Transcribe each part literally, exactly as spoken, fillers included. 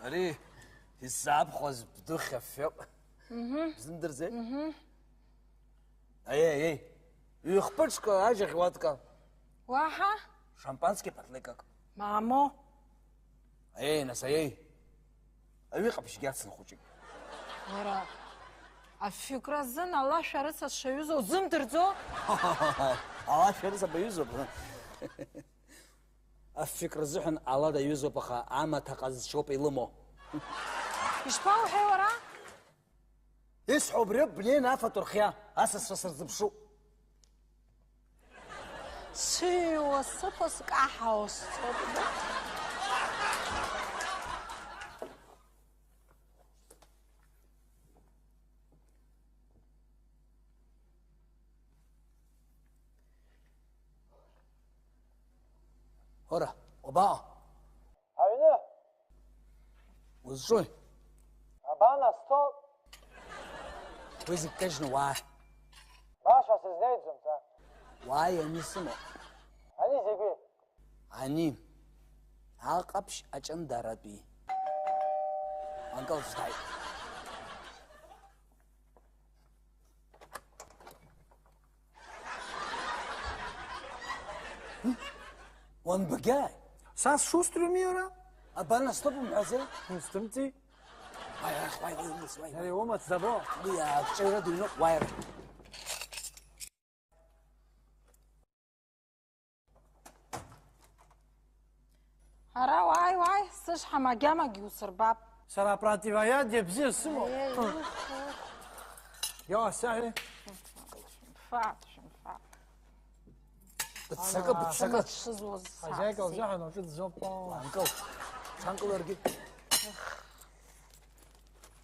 Ари исзаабхәаз бдухь афҩоуп. Мгм. Бзымдырзеи? Мгм. Аиеи, аиеи. Ҩ-хԥыҽк ажь ахьуатка. Уаҳа? Шампански ԥатлыкак. Мамо. Аиеи, нас, аиеи. Аҩы ҟаԥшьгьы ацын хәыҷык. Уара, афҩык азын ала шәарыцацәа ҩыза узымдырӡо? Ала шәарыцацәа ҩызоуп. Афҩык рзыҳәан ала даҩызоуп, аха амаҭа ҟазшьоуп илымоу. Ишԥауҳәеи уара? Исҳәо убриоуп, бнеины афатә рхиа, асасцәа сырзыԥшуп. Сыҩуа сыԥо скаҳауа сцоит. Ҳора, уабаҟоу? Аҩны. Узҿуи? Абан астол. Уи зегь кажьны уаа. Баша сызнеиӡом са. Уааи, ани сымоуп. Ани зегьы. Ани. Аҟаԥшь аҷандаратәи. Анкыл дааит. Уанбагьааи? Са сшустрами уара? Абан астол умҳәази? Устымци? Уаи, уаи, уаи, уаи, уаи, уаи. Ари умаҵ забо? Уи акҿаҩра дыҩноуп, уааир. Ара уааи, уааи, сышҳам агьамагьы усырбап. Сара апротивоядие бзиа сымоуп. Еи, ух, ух. Ио, саҳәи. Шәымфа, шәымфа. Быццакы, быццакы. Сара дшызуаз. Хозяйка саҳәи. Лзыҳәан уаҿы дзоуп. Уаанкыл. Ҽанкыларгьы.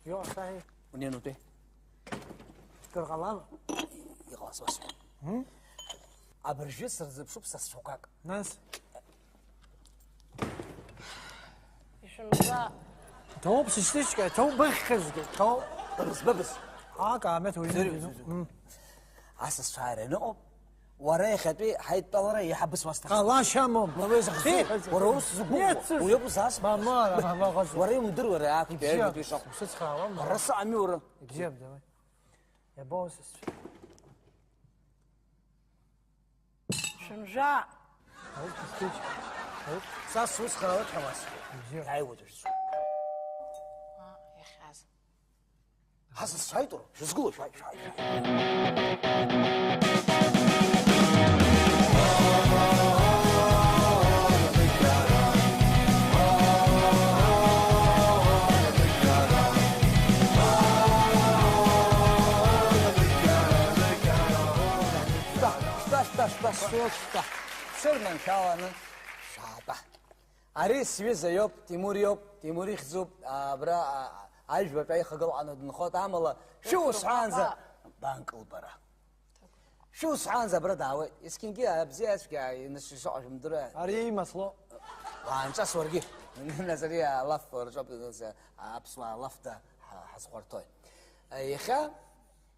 Ио, саҳәи. Унеи, унтәеи. Кыр ҟалама? Иҟалаз уасҳәап. Мм? Абыржәы сырзыԥшуп са сцәақәак. Нас? Ишәымбаа. Ҭоуп, сыҽнышьқәа, ҭоуп, быххьзгьы, ҭоуп. Быбз, быбз. Ак аамеҭ уҩны. Зырҩ, зырҩ. Мм. Асасцәа ааира ианыҟоуп, уара иахьатәи ҳаидтәалара еиҳа бысуасҭахуп. Ҟалашьа амоуп. Мамеи захьӡу, уара урыс зыгәыӷуа. Нет, уи ауп зас. Мама, мама, ҟазҵо. Уара иумдыруа ари актәи аҩбатәи шахә. Усыцхраауама? Ара сыҟами уара. Ибзиап, давай. Иабоу сасцәа? Шәымжәа! Ауп, сасцәа. Ауп. Са сусхаауеит ҳәа уасҳәеит. Ибзиап. Иааиуеит уажәшьҭа. А, иахьаз. Ҳа сысцәааит уара, шәызгыло, шәааи, шәааи, шәааи. Шәтәа, шәтәа, шәтәа, шәтәа, шәтәа. Шәырманшәаланы шәаатәа. Ари сҩыза иоуп, Тимур иоуп, Тимур ихьӡуп, абра, а, ажәбатәи аихагыла аҟны дынхоит, амала шәусҳәаанӡа банкылбара. Шәусҳәаанӡа абра даауеит. Есқьынгьы абзиа ацәгьа инышәшаҟа шәымдыруеи. Ари имасло. Уаанҿас уаргьы. Нас ари алаф рҿоуп, нас аԥсуаа алафда ҳа-, ҳазхәарҭоуи. Иахьа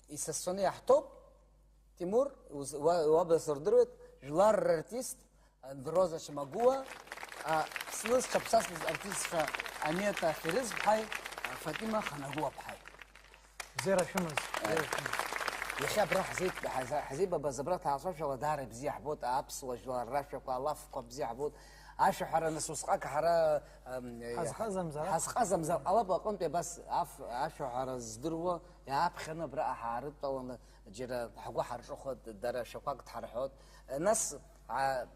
исасцәаны иаҳҭоуп, Тимур, уз-, уа-, уабацәа рдыруеит, жәлар рартист, Роза Чамагәуа, а, Аԥсны зҽаԥсазтәыз артистцәа Амета Хьырызԥҳаи, а, Фатима Ханагәуаԥҳаи. Бзиара шәымаз, бзиара шәымаз. Иахьа абра ҳзеит-, ҳаза-, ҳзеибабаз абра ҭаацәашәала даара ибзиа ҳбоит, аԥсуа жәлар рашәақәа, алафқәа бзиа ҳбоит. Ашәаҳәара нас усҟак ҳара, ам, Ҳазҟазамзар акәхап. Ҳазҟазамзар ҟалап аҟынтәи абас аф-, ашәаҳәара здыруа иааԥхьаны абраҟа ҳаарыдтәаланы џьара ҳгәы ҳарҿыхоит, дара шәақәак дҳарҳәоит. Нас, а,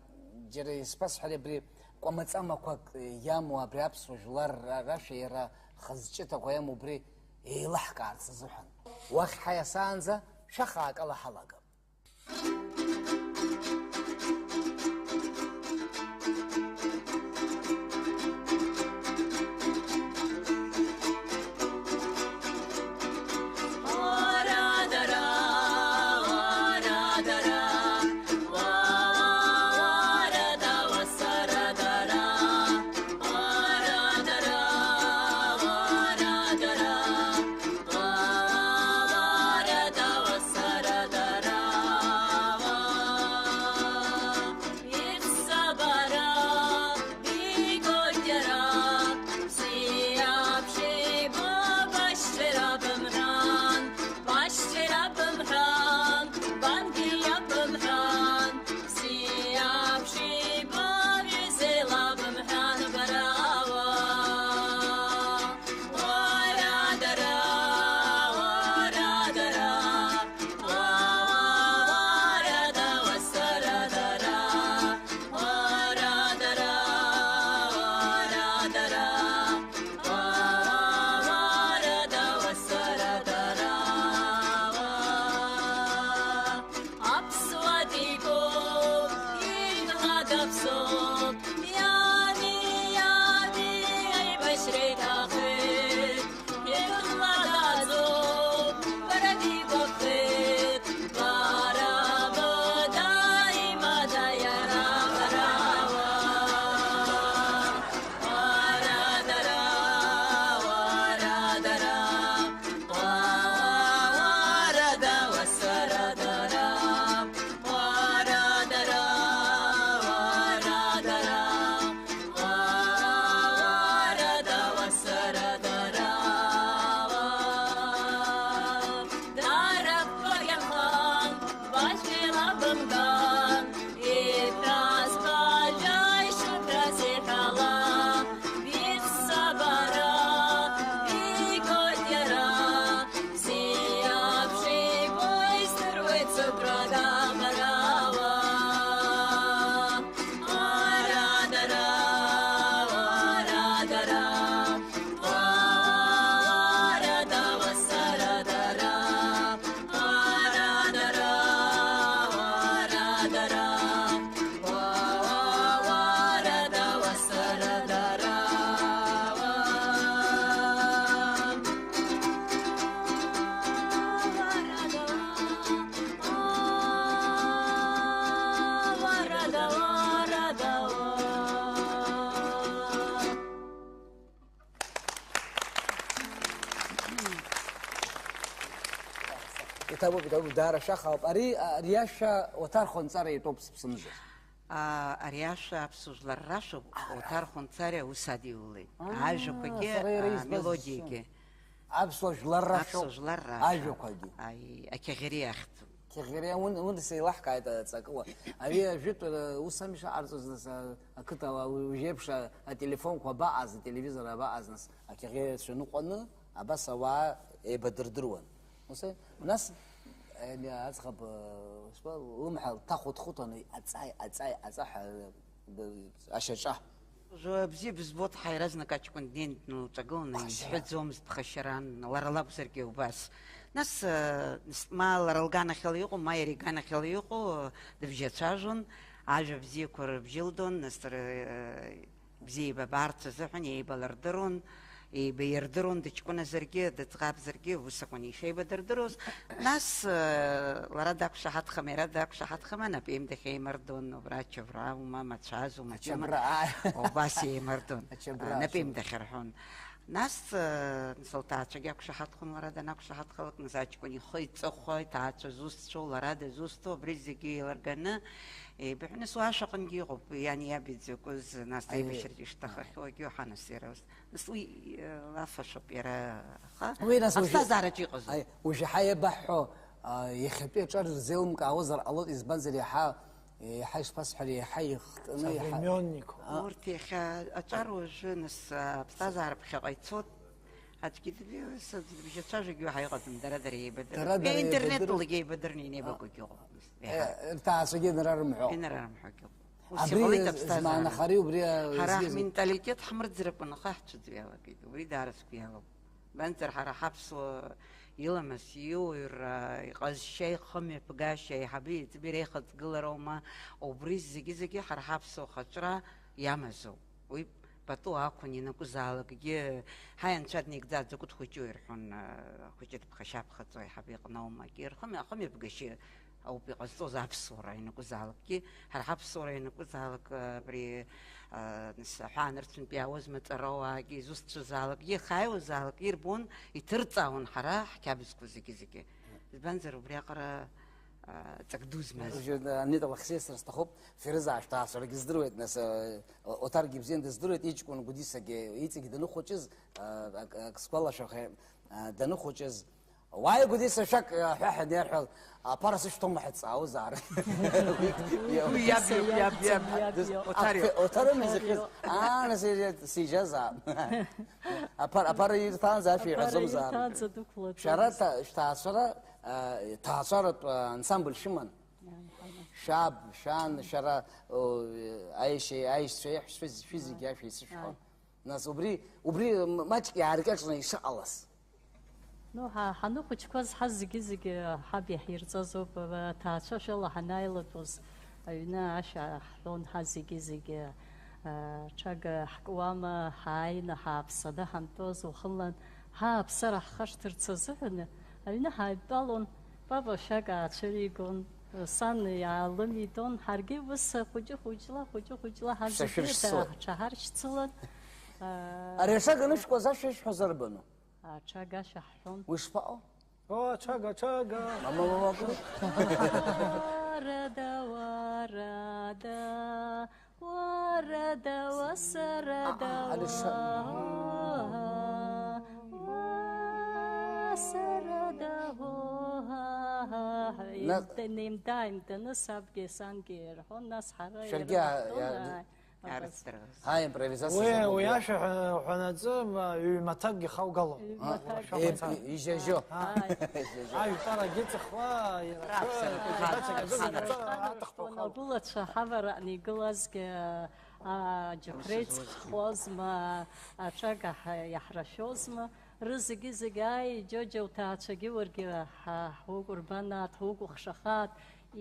џьара исԥасҳәари абри кәамаҵамақәак иамоу абри аԥсуа жәлар ра-, рашәа иара хазҷыдақәа иамоу убри еилаҳкаарц азыҳәан. Уахь ҳаиасаанӡа шәахаак ала ҳалагап. Абоуп, абоуп, даара шәаха ауп. Ари, ари ашәа уаҭархәанҵара иатәоуп сыԥсымзар. А, ари ашәа аԥсуа жәлар рашәоуп, уаҭархәанҵара аус адиулеит. Аа, ажәақәагьы, сара иара а, избаз мелодиагьы. Аԥсуа жәлар рашәоуп. Аԥсуа жәлар рашәа. Ажәақәагьы. Аи, ақьаӷьариа ахьӡуп. Кьаӷьариа, уи, уи сеилаҳкааит аҵакыла. Ари ажәытәра ус ами шаҟарҵоз, нас, а, ақыҭала уи, уажәеиԥш а, ателефонқәа абаҟаз, ателевизор абаҟаз, нас, акьаӷьариацәа ныҟәаны, абас ауаа еибадырдыруан. Ус, нас, ами, аӡӷаб, а, ус, лымҳа лҭахәыҭхәыҭуан, аҵаи, аҵаи, аҵа ҳәа, б-, ашьаҿа. Уажәы бзиа бызбоит, ҳа иаразнак аҷкәын днеин днылҿагыланы, ԥхашьара. Изҳәаӡомызт ԥхашьаран, лара лакәзаргьы убас. Нас, э, ма лара лганахьала иҟоу, ма иара иганахьала иҟоу, э, дыбжьацәажәон, ажәа бзиақәа рыбжьылдон, нас р-, э, бзиа еибабарц азыҳәан еибалырдыруан, еибаирдыруан, дыҷкәыназаргьы, дыӡӷабзаргьы, ус акәын ишеибадырдыруаз. Нас, э, лара дақәшаҳаҭхама, иара дақәшаҳаҭхама, напеимдахь еимырдон, убра ачабра аума, мацәазу, мачума. Ачабра, ааи. Убас еимырдон. Ачабра, а, напеимдахь ачабра. Рҳәон. Нас, э, нас лҭаацәагьы ақәшаҳаҭхон, лара данақәшаҳаҭхалак, нас аҷкәын ихы иҵыхәа, иҭаацәа зусҭцәоу, лара дызусҭоу, абри зегьы еилырганы, еибыҳәаны, нас уа ашәаҟынгьы иҟоуп, иани иаби дзакәыз, нас аибашьраҿы ишҭахахьоу, агьы уаҳа, нас иара ус. Нас уи, э, лафашоуп иара, аха уи, нас, уажәы аԥсҭазаараҿы иҟазоуп. Аи, уажәы ҳа иабаҳҳәо, а, иахьатәи аҿар рзеилымкаауазар ҟалоит, избанзар, иаҳа, иаҳа ишԥасҳәари, иаҳа ихтны, иаҳа Современник. А. Урҭ иахьа аҿар уажәы, нас, а, аԥсҭазаара ԥхьаҟа ицоит. Аӡәгьы дыбжьацәажәогьы уаҳа иҟаӡам, дара-дара еибадырра. Дара-дара еибадырра. Интернетлакгьы еибадырны инеибакәгьы ыҟоуп. Еиҳа. Э, рҭаацәагьы инарарымҳәо. Инарарымҳәогьы ыҟоуп. Ус абри иҟалеит аԥсҭазаара. Змаанахари убри, а, ҳара згьы-, ҳменталитет ҳмырӡракәа нахаҳцәыӡ иалагеит. Убри даара сгәы иалоуп. Избанзар, ҳара ҳаԥсуа иламыс, иуаҩра, иҟазшьа, ихымҩаԥгашьа, аиҳаби аиҵби реихаҵгылароума, убри зегьы-зегьы ҳара ҳаԥсуа хаҿра иамазоуп. Уи пату ақәын ианакәызаалакгьы, ҳаи, анцәа днаигӡа, дзакәытә хәыҷу ирҳәон, а, хәыҷы дыԥхашьаԥхаҵо аиҳабы иҟны аума, акгьы рхымҩа-, ахымҩаԥгашьа ауп иҟазҵоз аԥсуара ианакәызаалакгьы, ҳара ҳаԥсуара ианакәызаалак, а, абри, а, нас, аҳәаанырцәынтә иаауаз маҵарауаагьы, изусҭцәазаалакгьы, ихааиуазаалакгьы ирбон, иҭырҵаауан ҳара ҳқьабзқәа зегьы-зегьы. Избанзар, убриаҟара, а, ҵак ду змаз. Уажәы, а, Анита Лахсиа сара сҭахуп, Ферызаа шәҭаацәарагьы здыруеит, нас, а, О-, Оҭаргьы бзианы дыздыруеит, иҷкәын Гәдисагьы иҵегь даныхәыҷыз, а, ак, ак сгәалашәахьеит, а, даныхәыҷыз, уааи, Гәдиса, шәак, а, ҳәа ҳәа иарҳәалак, аԥара сышәҭома ҳәа дҵаауазаарын. Уи иаб, иаб, иаб, иаб, иаб, иаб. Оҭарио. Оҭарио, Оҭарио мызахьыз. Аа, нас, сижьазаап. Аԥара, аԥара ирҭаанӡа ашәа аԥара иҳәаӡомзаарын. Ирҭаанӡа дықәлаӡомызт. Шәара ҭа-, шәҭаацәара, а, ҭаацәаратә, а, ансамбль шәыман? Шәаб, шәан, шәара, о, аишьа-, аишьцәа, еиҳәшьцәа, шәи зегьы ашәа исышәҳәон. Ааи. Нас убри, убри м-, маҷк иааркьаҿны ишыҟалаз. Ну, ҳа-, ҳаныхәыҷқәаз ҳа зегьы-зегьы ҳаб иаҳирҵазоуп, а, аҭаацәа шәала ҳанааилатәоз аҩны ашәа ҳҳәон ҳа зегьы-зегьы, а, ҽага ҳкуама, ҳааины ҳааԥсаны ҳантәоз уахынлан ҳааԥсара ҳхашҭырц азыҳәан аҩны ҳааидтәалон. Папа шәак аацәыригон, сан иаалымидон, ҳаргьы ус хәыҷы-хәыҷла, хәыҷы-хәыҷла ҳа зегьы ҳҽаҳаршьцылан. Ари ашага анышәкуаз ашәа ишәҳәоз арбану? Аҽага ашәа ҳҳәон. Уи шԥаҟоу? О, аҽага, аҽага! Мама, мама, мама. Уарада, уарада. Уарада, уасарада, уа, уасарада, уа. Имда-, имда-, имданы сабгьы сангьы ирҳәон, нас ҳара ирҳәон, иа-, ааи, абас. Ҳа, импровизациа уи, уи ашәа ҳәа-, ҳәанаҵы, ма, ҩ-маҭакгьы хаугалон. Ҩ-маҭак. Уашәа мацара. Ижьажьо. Ааи. Ижьажьо. Ажәтәарагьы ҵыхуа, иара. Раԥхьа, раԥхьа, раԥхьа, раԥхьа. Агәылацәа ҳавараны игылазгьы, а, џьықәреи ҵххозма, аҽага ҳа-, иаҳрашәозма, рызегьы-зегьы, ааи, Џьоџьа уҭаацәагьы уаргьы ҳа-, ҳукәырбанааит, ҳукәыхшахааит,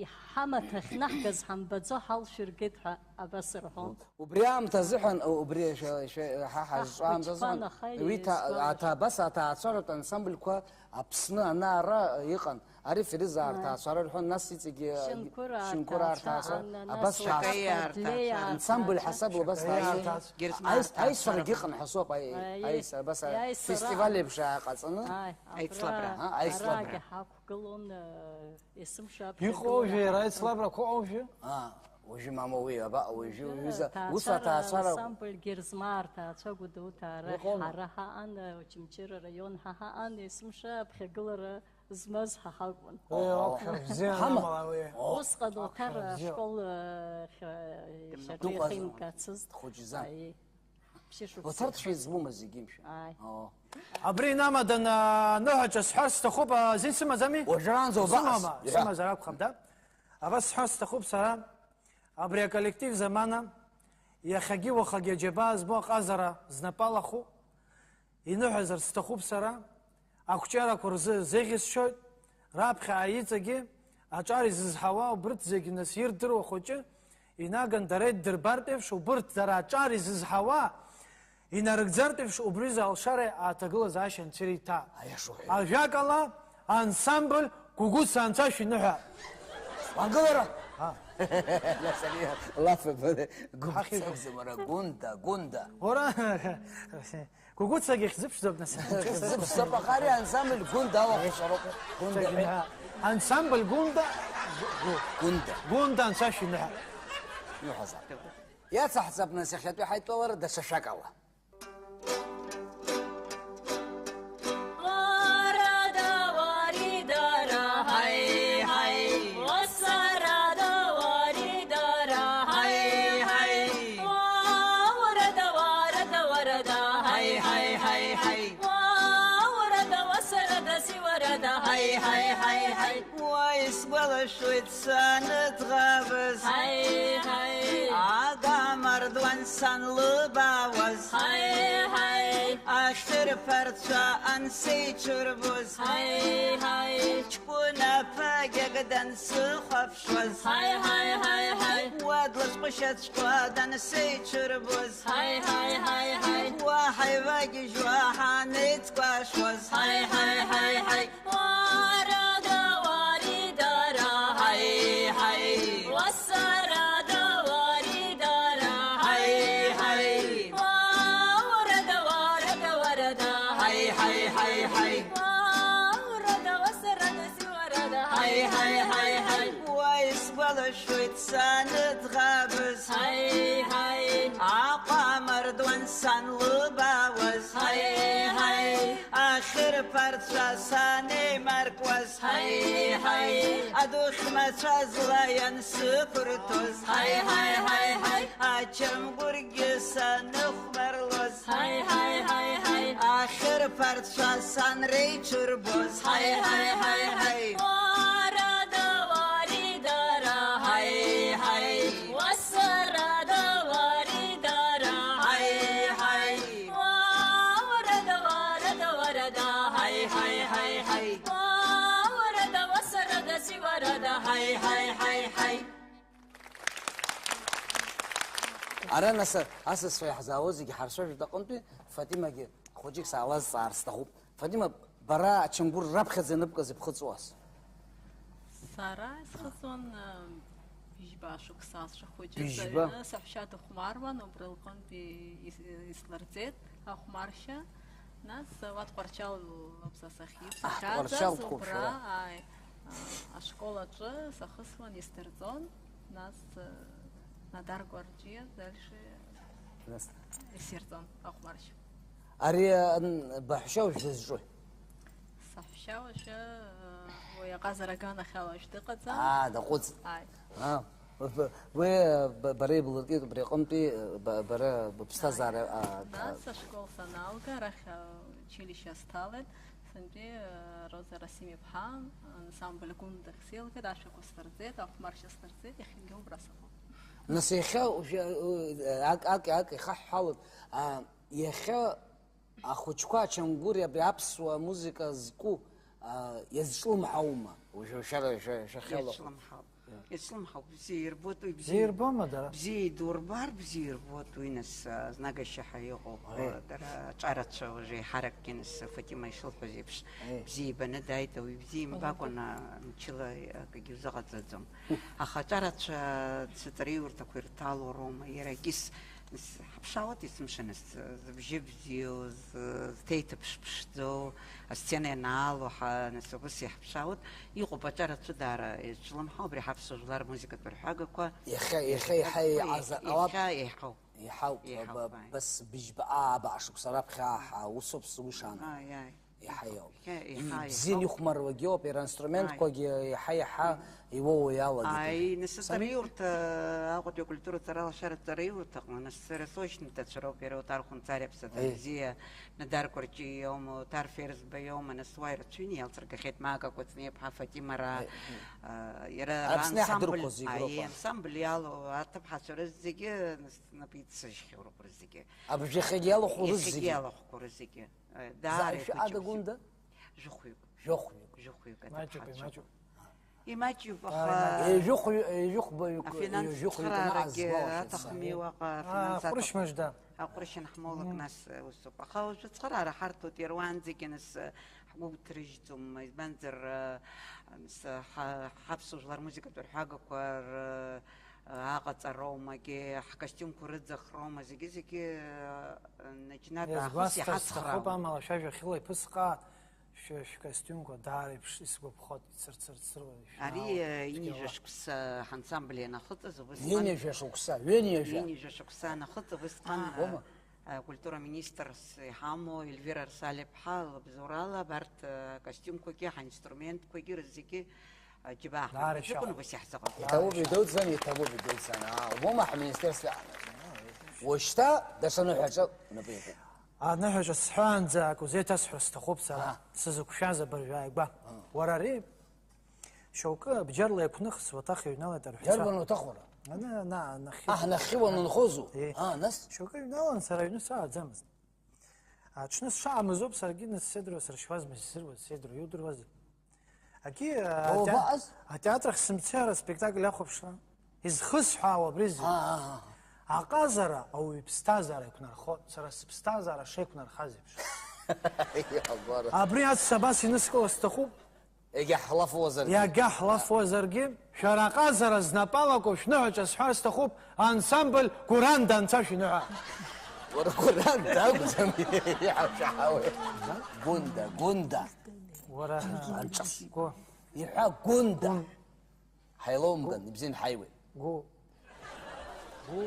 иҳамаҭа ахьнаҳгаз ҳамбаӡо ҳалшәыргеит ҳәа абас рҳәон. Убри аамҭа азыҳәан, убри шәа-, шәа-, ҳа ҳазҿу аамҭа азыҳәан, уи ҭа-, аҭа-, абас аҭаацәаратә ансамбльқәа Аԥсны ана-ара иҟан. Ари Фериза Ааи. Арҭаацәа рҳәон, нас иҵегьы Шьынқәыр Шьынқәыр Арҭаацәа, Арҭаацәа, Леи Абас Арҭаацәа, Ҭаацәа, Ансамбль Ҳасабла Абас Шьакаиа Ҭаацәа. Арҭаацәа. Герзман Аис-, Арҭаацәа Аисарагьы ракәын. Ыҟан ҳәа соуп, аи-, Аи-, аис-, абас а-, аисара. Фестиваль еиԥш ааҟаҵаны. Ааи, абра, Аицлабра. А, аицлабра. Арагьы ҳақәгылон, э, есымша аԥхьагылара. Иҟоужәеи, ара аицлабрақәа ыҟоужәеи? А, уажәы мама уи, абаҟа уажәы, уажәы уҩыза, ус ҭаацәара аҭаацәара. Ансамбль Герзмаа рҭаацәа Гәдоуҭа арахь Иҟоума? Ҳара ҳаҟан, Очамчыра араион ҳа ҳаҟан, есымша аԥхьагылара змаз ҳа ҳакәын. Уи О, о. Ауԥшәма бзиан Ҳама. Амала уи. О. Усҟан Оҭар Ауԥшәма бзиан. Ашкол, э, хьа-, шьаҿа Дыҟазма? Ихеимгацызт. Дхәыҷӡан. Аиеи. Ԥшьышықәса. Оҭар дшәеизбома зегьы, мшәан? Ааи. О. Абри инамадан, а, ныҳәаҿа сҳәар сҭахуп, а, азин сымаӡами? Уажәраанӡа убаҟаз. Сымама, Иҳәа. Сымазар акәхап, да? Абас сҳәар сҭахуп сара. Абри аколлектив замана, иахьагьы уахагьы аџьабаа збо аҟазара знапы алахәу, иныҳәазар сҭахуп сара, ақәҿиарақәа рзы зеӷьасшьоит, раԥхьа аиҵагьы аҿар изызҳауа убырҭ зегь нас ирдыруа хәыҷы инаган дара иддырбартә еиԥш, убырҭ дара аҿар изызҳауа инарыгӡартә еиԥш, убри рзы алшареи аҭагылазаашьа анцәа ириҭа. Аиаша уҳәеит. Ажәакала, ансамбль Гәыгәыца анцәа шәиныҳәа. Уангылара? А. Нас ари лаф абара, Гәыгәыца Ҳахьыжәга. Акәӡам, ара, Гәында, Гәында. Уара, Гәыгәыцагьы хьӡыԥшӡоуп, нас. Хьӡыԥшӡоуп, аха ари ансамбль Гәында алахәцәа роуп. Гәында. Шәиныҳәа. Ансамбль Гәында. Гәында. Гәында анцәа шәиныҳәа. Иуҳәазар. Иацаҳҵап, нас, иахьатәи ҳаидтәалара даҽа шәакала. Уарада, уаридара, ҳаи, ҳаи. Уасарада, уаридара, ҳаи, ҳаи. Уа, уарада, уарада, уарада, ҳаи, ҳаи, ҳаи, ҳаи. Уа, уарада, уасарада, сиуарада, ҳаи, ҳаи, ҳаи, ҳаи. Уа, исгәалашәоит саныӡӷабыз. Ҳаи, ҳаи. Агамардуан санлыбаауаз. Ҳаи, ҳаи. Ахьырԥарцәа ансеиҽырбоз. Ҳаи, ҳаи. Ҷкәын аԥагьак дансыхәаԥшуаз. Ҳаи, ҳаи, ҳаи, ҳаи. Уа длызҟәышьаҵәҟьа дансеиҽырбоз. Ҳаи, ҳаи, ҳаи, ҳаи. Уа ҳаивагьежьуа ҳанеицкәашоз. Ҳаи, ҳаи, ҳаи, ҳаи. Уарада, уаридара, ҳаи, ҳаи. Уасарада, уаридара, ҳаи, ҳаи. Уарада, уарада, уарада, ҳаи, ҳаи, ҳаи, ҳаи. Уарада, уасарада, сиуарада, ҳаи, ҳаи, ҳаи, ҳаи. Уа, исгәалашәоит саныӡӷабыз. Ҳаи, ҳаи. Аҟәа амардуан санлыбаауаз. Ҳаи, ҳаи. Ахьырԥарцәа санеимаркуаз. Ҳаи, ҳаи. Адухь мацәазла иансықәырҭоз. Ҳаи, ҳаи, ҳаи, ҳаи. Ачамгәыргьы саныхәмарлоз. Ҳаи, ҳаи, ҳаи, ҳаи. Ахьырԥарцәа санреиҽырбоз. Ҳаи, ҳаи, ҳаи, ҳаи. Уарада, уаридара, ҳаи, ҳаи. Уасарада, уаридара, ҳаи, ҳаи. Уарада, уарада, уарада, ҳаи, ҳаи, ҳаи, ҳаи. Уарада, уасарада, сиуарада, ҳаи, ҳаи, ҳаи, ҳаи. Ара нас асасцәа иаҳзаауа зегьы ҳарцәажәоит аҟынтәи, Фатимагьы хәыҷык саалазҵаар сҭахуп. Фатима, бара ачамгәыр раԥхьаӡа ианыбкыз ибхыҵуаз? Сара исхыҵуан, а, быжьба шықәса, сцәа хәыҷы Быжьба? Ҵаҩны, саҳәшьа дыхәмаруан, убри лҟынтәи ис-, ислырҵеит ахәмаршьа. Нас, а, уа Тҟәарчал ауп са сахьиз, Аҳ, сахьааӡаз, Тҟәарчал дхәуп, убра, шәара. Ааи, а, ашкол аҿы сахысуан, исдырҵон. Нас, э, Надар Гәарҷиа дальше Нас. Исирҵон ахәмаршьа. Ари, э, н-, баҳәшьа уажә дызҿуи? Саҳәшьа уажәы, э, уи аҟазара аганахьала уажә дыҟаӡам. Аа, даҟәыҵ. Ааи. Аа, б-, б-, уи, э, б-, бара ибылыркит убри аҟынтәи, э, б-, бара быԥсҭазаара, Ааи. А, Нас а, ашкол саналга, арахь, э, училище сҭалеит. Сынтәи, э, Роза Расим-иԥҳа, ансамбль Гәында ахь сеилгеит, ашәақәа сдырҵеит, ахәмаршьа сдырҵеит, иахьагьы убра сыҟоуп. Нас иахьа, уажәы, э, ак, ак, ак ихаҳҳәалоит, а, иахьа ахәыҷқәа ачамгәыри абри аԥсуа музыка зку, а, иазҿлымҳаума? Уажәы шәара, шәа-, шәахьалахәу. Иазҿлымҳауп. Ислымҳауп, бзиа ирбоит уи, бзиа. Бзиа ирбома дара? Бзиа идурбар, бзиа ирбоит уи, нас, а, знагашьа ҳәа иҟоуп. Аи. Дара аҿарацәа уже еиҳаракгьы, нас, Фатима ишылҳәаз еиԥш, Аи. Бзиа ибаны дааит, ауаҩы бзиа имбакәан, а, мчыла акгьы узыҟаҵаӡом. Аха аҿарацәа цыҵареиурҭақәа ирҭало роума, иара акис, нас, ҳаԥшаауеит есымша, нас, зыбжьы бзиоу, з-, зҭеиҭыԥш ԥшӡоу, асцена ианаало ҳа, нас, убас иаҳԥшаауеит. Иҟоуп аҿарацәа даара изҿлымҳау абри ҳаԥсуа жәлар рмузыкатә рҳәагақәа. Иахьа, иахьа еиҳа Иахьа еиҟазар ҟалап. Иахьа еиҳауп. Иаҳауп, Иаҳауп, ба-, ааи. Бас быжьба, аа, бааԥс, шықәса раԥхьа аҳа, усоуп сгәы ишаанагоу. Ааи, ааи. Иаҳа иоуп. Иаҳа, иаҳа, Ибзианы иаҳауп. Ихәмаруагьы ауп, иара аинструментқәагьы Ааи. Иаҳа-иаҳа иуоу иалагеит. Ааи, нас Сами? Аҵараиурҭа, Аҟәатәи акультуратә ҵаралашара аҵараиурҭаҟны, нас сара сочно ҭацәароуп, иара Оҭар Хәынҵариа, Аԥсаҭа Ааи. Бзиа, Нодар Кәарҷиа иоума, Оҭар Ферзба иоума, нас уа ирацәаҩны иалҵыргахьеит, Мага Кәыҵниаԥҳа, Фатима Ра-, Ааи. а, иара Аԥсны иаҳдырқәоу ансамбль, зегь роуп, ааи, ааи. Ансамбль иалоу аҭыԥҳацәа рызегьы, нас, напы иццышьхьоу роуп рызегьы. Абыржә иахьагьы иалахәу Иахьагьы рызегьы? Иалахәқәоу рызегьы. Э, даара Заа шәы ада иахәыҷуп зегьы. Гәында? Жәохәҩык. Жәохәҩык. Жәохәҩык Маҷуп, аҭыԥҳацәа. Имаҷуп. Имаҷуп, Ааи, аха маҷуп. Ҩажәохәҩы-, ҩажәихәба-, афинанстә ҩажәихәҩык цхыраарагьы анаазвалахьаз. Аҭахым иуаҟа, афинанс аҟәыршь аҭахым. Мыжда. Аҟәыршь анҳмоулак, Мм. Нас, э, усоуп. Аха уажәы ацхыраара ҳарҭоит, иара уаанӡагьы, нас, э, ҳгәы уҭрыжьӡом, избанзар, э, нас, э, ҳа-, ҳаԥсуа жәлар рмузыкатә рҳәагақәа р-, э, аҟаҵароумагьы, ҳкостиумқәа рыӡахроума, зегьы-зегьы, э, наџьнатә аахыс Иазгәасҭар сҭахуп, иҳацхраауеит. Амала шәажәа хьыла иԥысҟаа, шәа-, шәкостиумқәа даара еиԥш исгәаԥхоит, ицырцырцыруа, ишәаауеит, Ари, э, цәгьала. Ҩынҩажәа шықәса ҳансамбль ианахыҵыз, убысҟан Ҩынҩажәа шықәса, ҩынҩажәа. Ҩынҩажәа шықәса анахыҵ, убысҟан, Аа. Уома? э, акультура министрс иҳамоу Ельвира Арсалиаԥҳа лыбзоурала абарҭ, э, акостиумқәагьы, ҳаинструментқәагьы рызегьы, э, џьабаа Даара ҳмҩаԥгатәын, ишьахә. Убыс иаҳзыҟаҵеит. Иҭабуп, идуӡӡан, иҭабуп, идуӡӡан. Аа, уома ҳминистерство иаанагоит. Уажәшьҭа даҽа ныҳәаҿа унапы иакуп. Аныҳәаҿа сҳәаанӡа акы узеиҭасҳәар сҭахуп сара, Аа. Сызықәшәаз абыржәы ааигәа. Аа. Уара ари, шьоукы бџьарла иақәныхс уаҭах иҩналеит арҳәцәа. Иарбан уаҭах уара? Ана, ана, нахьхьи. Аҳ, нахьхьи уанынхозу? Е. Аа, нас? Шьоукы иҩналан, сара аҩны сааӡамызт. Аҽны сшаамыз ауп саргьы, нас, сеидроу сыршьуазма, исзыруаз, сеидроу иудыруазеи? Аки, а, Уабаҟаз? Атеатр ахь сымцеит аспектакль ахәаԥшра. Изхысҳәаауа абри зегь. Аа, аа, аа. Аҟазара ауаҩы иԥсҭазаара иқәнархоит, сара сыԥсҭазаара шеиқәнархаз еиԥш. Иабара. Абри аҵәца абас иныскыло сҭахуп. Егьа ҳлафуазаргьы. Иагьа ҳлафуазаргьы, шәара аҟазара знапы алаку шәныҳәаҿа сҳәар сҭахуп, ансамбль Гәыранда анцәа шәныҳәа. Уара Гәыранда акәӡам, иҳашәаҳауеит. Гәында, Гәында. Уара, Анҿас. Гәы. Иҳәа Гәында. Гәын. Ҳаилоумган, ибзиан ҳаиуеит. Гәы. Гәы.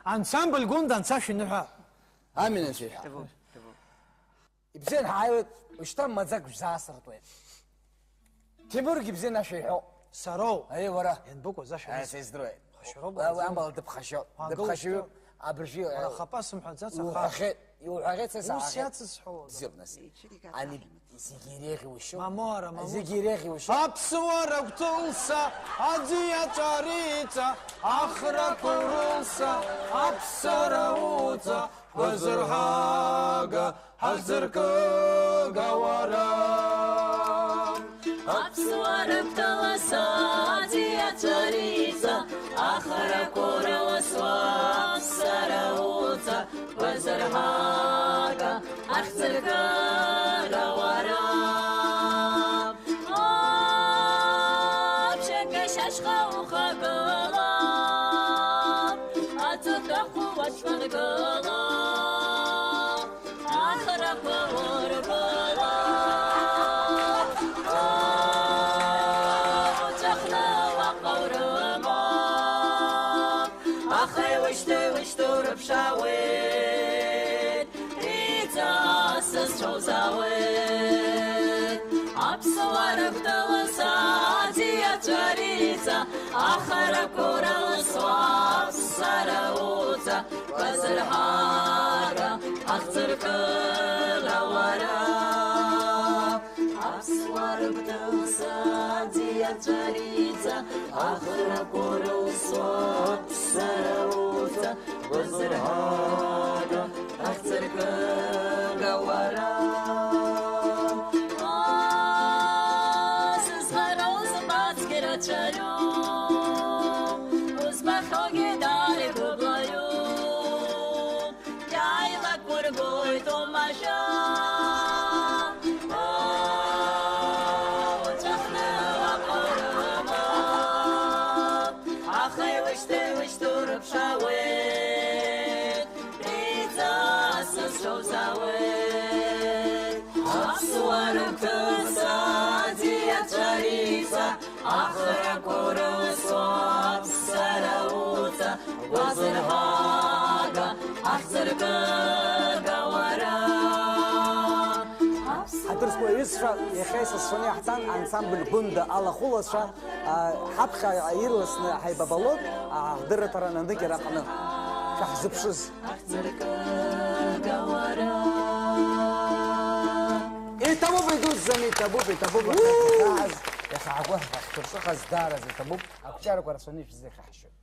Ансамбль Гәында анцәа шәныҳәа. Амин анцәа иҳәа. Ҭабуп, ҭабуп. Ибзиан ҳаиуеит, ушьҭа маӡак шәзаасыртуеит. Ҭемургьы ибзиан ашәа иҳәо. Сароу. Аи, уара. Ианбыкәыз ашәа Аи, анысҳәа? Сездруеит. Ԥхашьароуп, Уа, уа, уанӡоу? Амала дыԥхашьо, Уаангыл дыԥхашьо, шьҭоу. Абыржәы, Уара аи, хапа сымҳәаӡац, аха. Иуҳәахьеит, иуҳәахьеит, са Ус саҳахьеит. Иацысҳәауада? Бзиоуп, нас. Ани, зегь иреиӷьу ушьоу. Мамоу, ара, мамоу. Зегь иреиӷьу ушьоу. Аԥсуара гәҭылса, аӡы иаҵәариҵа, ахрақәа урылса, аԥсара уҵа, базырҳага, ҳазыркыга уара. Аԥсуара гәҭылса, аӡы иаҵәариҵа, ахрақәа урылсуа, аԥсара уҵа, базырҳага, ҳахьӡыркыга уара. Аԥшьагашьа ашҟа ухагыла, аҵыхәтәахә уашәмыргыла, ахрақәа ургыла, уҵәахны уаҟа урыма. Аха иушьҭеи-ушьҭоу рыԥшаауеит, иҵасызцәоузаауеит. Аԥсуара гәҭылса, аӡы иаҵәариҵа, ахрақәа урылсуа, аԥсара уҵа, базырҳага, ҳахьӡыркыга уара. Аԥсуара гәҭылса, аӡы иаҵәариҵа, ахрақәа урылсуа, аԥсара уҵа, базырҳага, ҳахьӡыркыга уара. Сызхароу зымбацгьы рацәа, Узбахьоугьы дааигәыблаҩуп, иааилақәыргоит уамашәа. Уҵәахны лаҟәырмоуп, аха иушьҭеи-ушьҭоу рыԥшаауеит, еиҵасыз шоузаауеит. Аԥсуа рыгәҭыса, аӡиацәа риҵа, ахрақәа урысуа, аԥссара уҵа, уазырҳәага, ахьӡыркыга уара. Ҳаҭыр зқәу аҩызцәа, иахьа исасцәаны иаҳҭан ансамбль Гәында алахәылацәа, а, ҳаԥхьа ирласны ҳаибабалоит, а, ҳдырраҭара наныкьара аҟны. Шәаҳзыԥшыз. Ахьӡыркыга уара. Иҭабуп, идуӡӡаны иҭабуп, иҭабуп, иахьа ҳгәы ҳахьҭыршыхаз даараӡа иҭабуп, ақәҿиарақәа рацәаны ишәзеиӷьаҳшьоит.